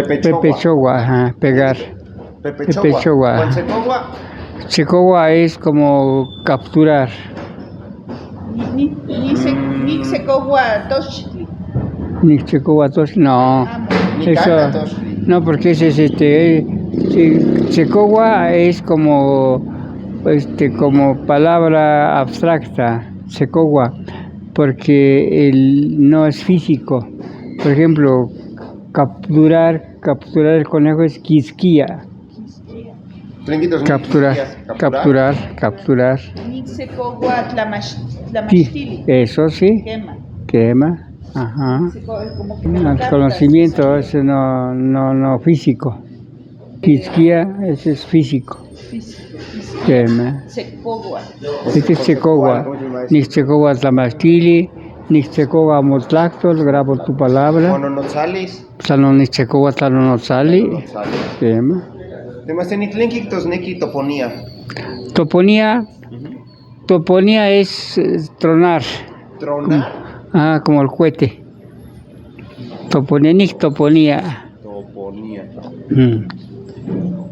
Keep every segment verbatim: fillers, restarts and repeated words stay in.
Pepechogua, ajá, pegar. Pepechogua. Pepechogua, ajá. Tsekogua es como capturar. Ni, ni, ni se, ni tsekogua toshli. Ni tsekogua toshli, no. Ah, no. Ni eso, kaka toshli. No, porque ese es este, eh, tse-, tsekogua es como, este, como palabra abstracta, tsekogua, porque el, no es físico. Por ejemplo, capturar, capturar el conejo es kiskia. Capturar, capturar, capturar. Ni tsekogua tlamashtili. Eso sí. Kema. Kema. Ajá. Conocimiento, eso no, no, no físico. Kiskia, eso es físico. Kema. Tsekogua. Este es tsekogua. Ni tsekogua tlamashtili, ni tsekogua amo tlaktol, grabo tu palabra. Bueno, no sales. Tla no ni tsekogua, tla no no sali. Tla no no sali. Kema. Temasenik, ¿tlen kiktos neki toponía? Toponía, toponía es, eh, tronar. ¿Tronar? Ah, como el cohete. Toponía, ni toponía. Toponía. Mm.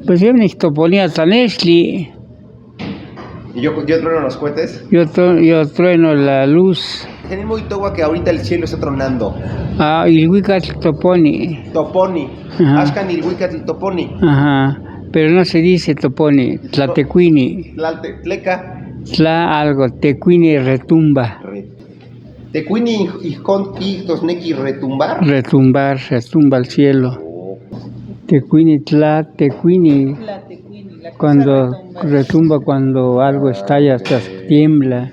Pues yo ni toponía tlanesli. Y yo, yo trueno los cohetes. Yo tro-, yo trueno la luz. Tenemos Itowa que ahorita el cielo está tronando. Ah, ilwikatl toponi. Toponi. Ajá. Ashkan ilwikatl toponi. Ajá. Pero no se dice toponi, tla tekuini. Tla te-, tleka. Tla algo, tekuini retumba. Re-, Tekuini ij-, ijkon, ijtos neki retumbar. Retumbar, retumba al cielo. Oh. Tekuini tla, tekuini. Tla tekuini, la cosa retumba. Cuando retumba, cuando algo estalla, hasta tiembla.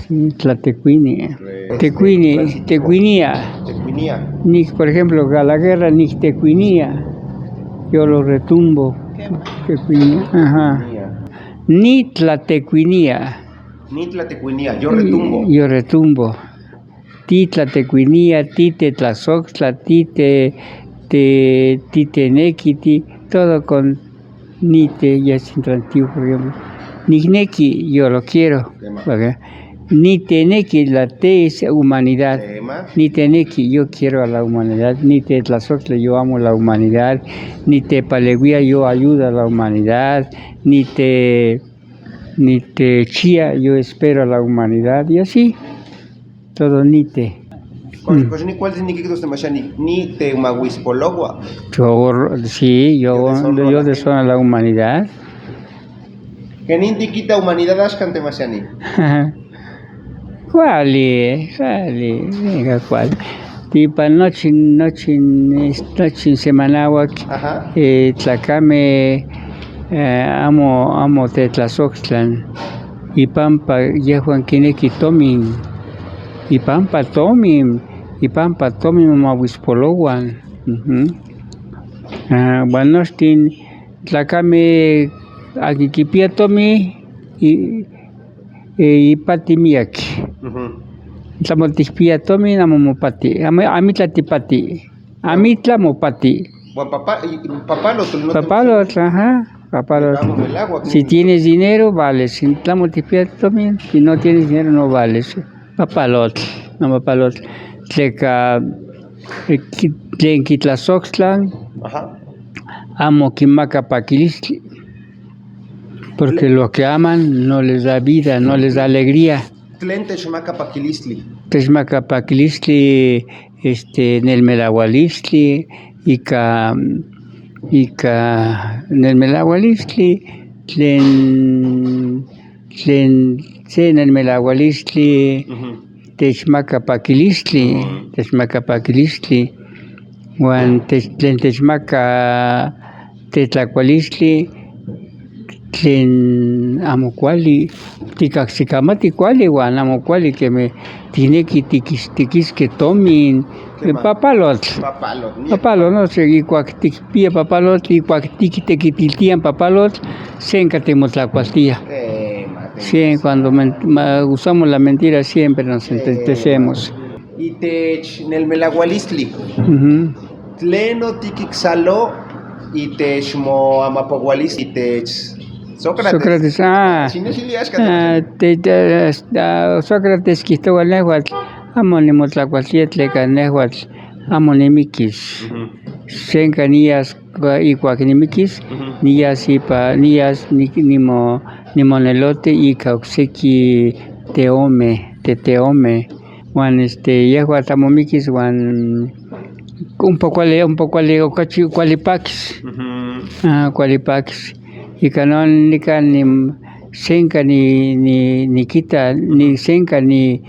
Sí, tla tekuini. Re-, tekuini, este, tekuinia. Tekuinia. Ni, por ejemplo, a la guerra ni tekuinia. Yo lo retumbo. Tekuinia. Ajá. Tekuinia. Ni tla tekuinia. Ni tla tekuinia, yo retumbo. Yo retumbo. Ti tla tekuinia, ti te tlasoktla, ti te, te, ti teneki, ti, todo con ni te, ya es intransivo, por ejemplo. Ni neki, yo lo quiero. Tema. ¿Verdad? Ni teneki, la te es humanidad. Tema. Ni teneki, yo quiero a la humanidad. Ni te tlasoktla, yo amo la humanidad. Ni te palewia, yo ayudo a la humanidad. Ni te Ni te chía, yo espero a la humanidad, y así, todo ni te. Pues, mm, pues, ¿ni cuál es ni qué te mashani? Ni te mawispologua. Yo, sí, yo, yo deshono a la gente. Yo deshono a la humanidad. ¿Qué ni te quita humanidad ashkan te mashani? Kuali, kuali, venga, kuali. Tipa nochi, nochi, nochi semana wak, ajá, eh, tlakame, eh, amo, amo te tlasoktlan. Ipampa yehwan kineki tomin. Ipampa tomin, ipampa tomin mawispolowan. Mhm. Ah, bueno, nochi tlakame aki kipia tomin, i-, e, ipati miyaki. Mhm. Tla mo tikpia tomin, amo mo pati. Ami, ami tla tipati. Ami tla mo pati. Bueno, papá, y, y papalotl, no te... Papalotl, ajá, papalotl. Vamos, el agua, si tienes dinero, vales. Si tla mo tikpia tomin, si no tienes dinero, no vales. Papalotl, no papalotl. Tleka, eh, ki-, tlen kitlasoktlan, ajá, amo kimaka pakilistli. Porque lo que aman no les da vida, no les da alegría. ¿Tlen techmaka pakilistli? Techmaka pakilistli, este, en el melawalistli, y ca, y ca en el melawalistli, tlen, tlen, tlen en el melawalistli, ujú, techmaka pakilistli, ujú, techmaka pakilistli. Wan te-, tlen techmaka tetlakualistli, tlen amo kuali, tikaksikama ti kuali wan amo kuali keme tineki tikis-, tikiske tomin. Kema. Papalotl. Papalotl, no. Papalotl, no, se ikuak tikpia papalotl, ikuak tikitekitiltiya papalotl, senka timotlakualtiya. Eh, ma-, sí, cuando men-, ma-, usamos la mentira siempre nos entristecemos. Itech nelmelagualistli. Ujú. Tleno tikiksalo itech mo amapowalistli itech Sócrates. Sócrates, ah. Sino si liashka, ah, te, te, ah, Sócrates kijtawal nehwatl, amo nimotlakualtiya tleka nehwatl Amo ni mikis. Mhm. Senka ni yas kwa, i kwak ni mikis, mhm, ni yas i pa, ni yas ni, ni mo, ni mo nelote i ka okseki te ome, te, te ome. Wan, este, yehua ta mo mikis, wan, un poco le, un poco le, okachi, kuali pakis. Mhm. Ah, kuali pakis. I ka nọ nika ni, senka ni, ni, ni kita, ni senka ni,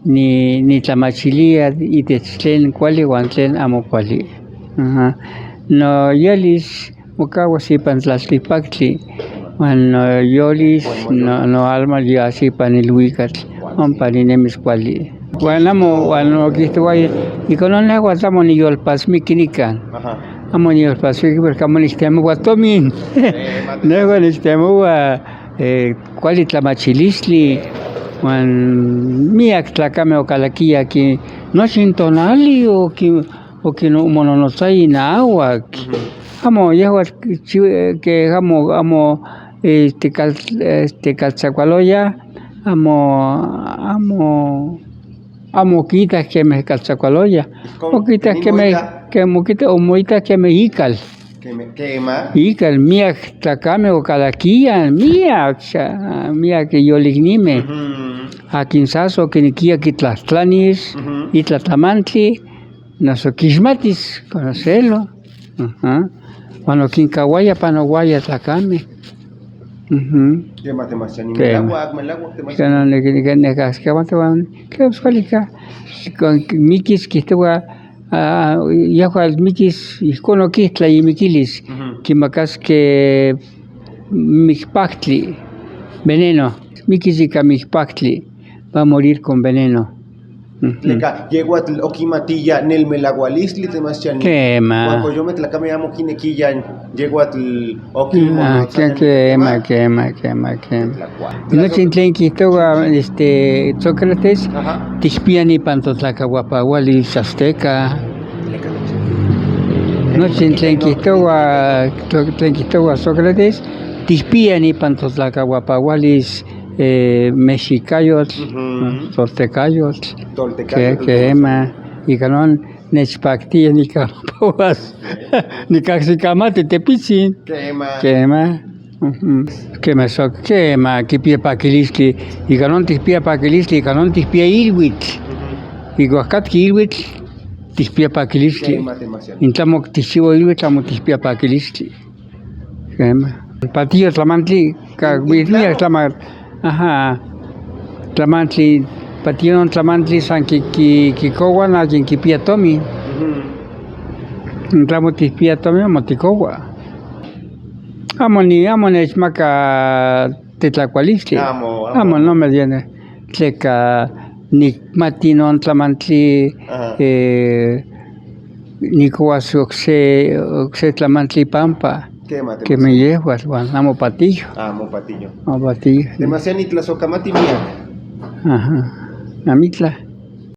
ni, ni tlamachiliya i te tlen kuali wan tlen amo kuali. Aha. No yolis, mu ka wasi pan tlaltipaktli. Wan no yolis, no, no alma li asi pan ilwikatl, on pan inemis kuali. Wan amo, wan no kihtuwa, i kono ne wa tamo ni yolpas mi kinikan. Aha. Amo ni yolpas mi kinikan, amo ni stem wa tomin. Eh, mate. Ne wa ni stem wa, eh, kuali tlamachilistli, wan miyak tlakame okalakiya ki, no chin tonali o ki, o ki no, mo no, no tsayi na awak. Mhm. Amo yehua chi, ke amo, amo, eh, te kal, eh, te kaltsakwaloya, amo, amo, amo kita keme kaltsakwaloya. Como, o kita keme, kemo kita, o mo ita keme ikal. Keme, kema. Ikal miyak tlakame okalakiya, miyak, miyak yoliknime. Mhm. Akin saso kinikiya kitlatlanis, mhm, itlatlamantli, no so kishmatis, conocerlo. Aha. Wano kinkawaya pano waya tlakame. Mhm. Kema, te mashani, kema. Melagua, melagua, te mashani. Keno ne, ne, ne, ne, kas, kema, te wan, ke uskalika. Mikis kihtuwa, ah, yahua mikis, kono kihtla i mikilis. Mhm. Kimakas ke mihpaktli, veneno. Mikis i ka mihpaktli, va morir con veneno. Mhm. Leka, yehua tl-, okimatiya nel melagualistli, te mashani. Kema. Wan koyome tlakame amo kinekiya, yehua tl-, oki, ah, mono, ke-, tsayan, kema, kema, kema, kema. Tlakual. Nochi tlen kihtuwa, este, Sócrates, aha, tihpiyani pan totlakawapawalis azteca. Leka. Nochi tlen kihtuwa, to-, tlen kihtuwa Sócrates, tihpiyani pan totlakawapawalis, eh, mexicayotl, mhm, toltecayotl, toltecayotl, ke, kema, i ka nọ nechpaktiya ni ka pawas, ni ka si ka mate te pitsin. Kema. Kema. Mhm. Kema so, kema, kipia pakilistli, i ka nọ tihpia pakilistli, i ka nọ tihpia ilwitl. Mhm. I ka kat ki ilwitl, tihpia pakilistli. Kema, te mashani. Inta mo tihchiwa ilwitl, amo tihpia pakilistli. Kema. Patiyo tlamantli, ka mi, mi tlamar. Aha. Tlamantli, patiyo tlamantli san ki, ki, kikowa na kin kipia tomi. Mhm. Nta mo tipia tomi, mo tikowa. Amo ni, amo ni echmaka tetlakualistli. Amo, amo. Amo no me viene. Tleka ni mati no tlamantli, aha, eh, ni kowa su okse, okse tlamantli pampa. Kema, te mashani. Kema yehua, wan, amo patiyo. Amo patiyo. Amo patiyo. Te mashani, tla so ka mati miyak. Aha. Amitla.